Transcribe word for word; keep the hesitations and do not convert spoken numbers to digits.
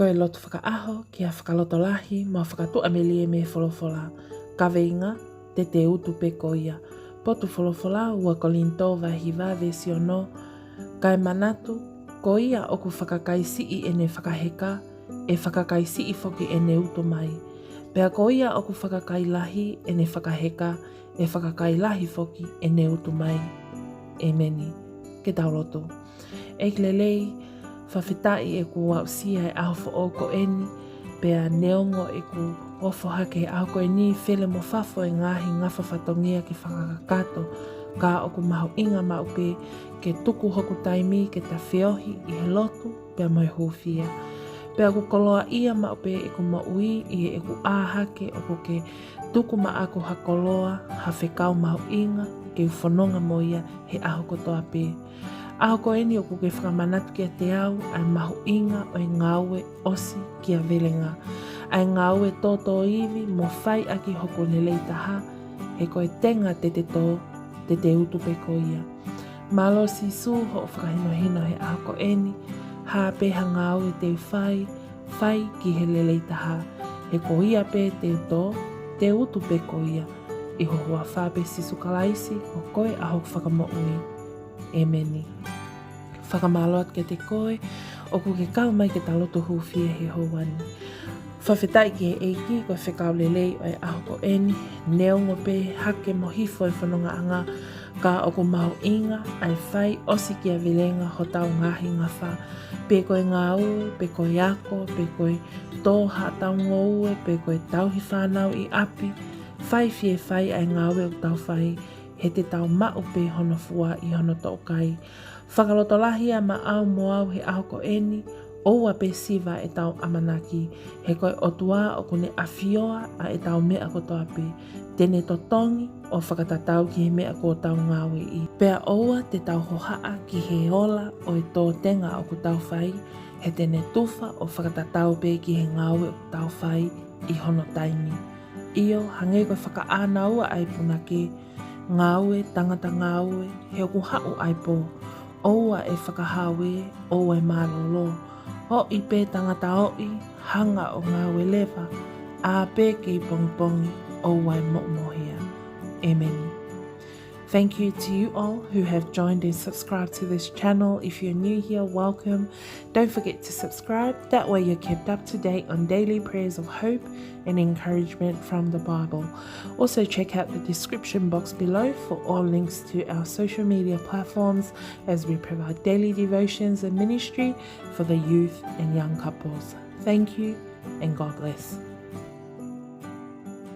Ko e lotu fakaʻaho ki ha fakalotolahi mo ha fakatuʻamelie mei he folofola. Kaveinga: Te te utu pē ko ia. Potu folofola: ua Kolinitō vahe hiva veesi ono. Kae manatu, ko ia ʻoku fakakaisiʻi ʻene fakaheka, ʻe fakakaisiʻi foki ʻene utu mai. Pea ko ia ʻoku fakakailahi ʻene fakaheka, ʻe fakakailahi foki ʻene utu mai. ʻEmeni. Ke tau lotu. ʻEiki lelei, fakafetaʻi ʻeku aʻusia e ʻaho foʻou ko eni, pea neongo ʻeku ofo hake he ʻaho ko eni, fele mo fafo e ngaahi ngafa fatongia ke fakakakato, ka ʻoku mahuʻinga maʻu pē ke tuku hoku taimi ke ta feohi ʻi he lotu pea mo e hūfia. Pea ʻoku koloaʻia maʻu pē ʻeku moʻui ʻi heʻeku ʻā hake ʻoku ke tuku maʻaku ha koloa, ha fekau mahuʻinga ke u fononga mo ia he ʻaho kotoa pē. ʻAho ko eni ʻoku ke fakamanatu kiate au ʻa e mahuʻinga ʻo e ngāue ʻosikiavelenga, ʻa e ngāue tōtōivi mo fai ʻaki hoku lelei taha, he ko e tenga te te tō, te te utu pē ko ia. Mālō Sīsū hoʻo fakahinohino he ʻaho ko eni, hā pē ha ngāue te u fai, fai ki he lelei taha, he ko ia pē te u tō, te utu pē ko ia. ʻI ho huafa pē Sīsū Kalaisi, ko koe ʻa hoku Fakamoʻui. ʻEmeni. Fakamālō atu kiate koe ʻoku ke kau mai ke ta lotu hūfia he houa ni. Fakafetaʻi ki he ʻEiki ko e fekau lelei ʻo e ʻaho ko eni, neongo pē hake mo hifo e fonongaʻanga, ka ʻoku mahuʻinga ʻa e fai ʻosikiavelenga hotau ngaahi ngafa, pe ko e ngāue, pe ko e ako, pe ko e tō haʻatau ngoue, pe ko e tauhi fānau ʻi ʻapi, fai fie fai ʻa e ngāue ʻoku tau fai, he te tau maʻu pē hono fua ʻi hono toʻukai. Fakalotolahi ā maʻau mo au he ʻaho ko eni, ʻoua pē siva ʻetau ʻamanaki, he ko e ʻOtua ʻoku ne ʻafioʻi ʻa ʻetau meʻa kotoa pē, te ne totongi ʻo fakatatau ki he meʻa kuo tau ngāueʻi. Pea ʻoua te tau hohaʻa ki he ola ʻo e tō tenga ʻoku tau fai, he te ne tufa ʻo fakatatau pē ki he ngāue ʻoku tau fai ʻi hono taimi. ʻIo, hangē ko e fakaʻānaua ʻa e punake, ngāue tangata ngāue, he ʻoku haʻu ʻa e pō. ʻOua ʻe fakahāuē, ʻoua ʻe mālōlō. Oʻi pē tangata oʻi, hanga ʻo ngāue leva, ʻā pē kei pongipongi, ʻoua ʻe moʻumohea. ʻEmeni. Thank you to you all who have joined and subscribed to this channel. If you're new here, welcome. Don't forget to subscribe. That way you're kept up to date on daily prayers of hope and encouragement from the Bible. Also check out the description box below for all links to our social media platforms as we provide daily devotions and ministry for the youth and young couples. Thank you and God bless.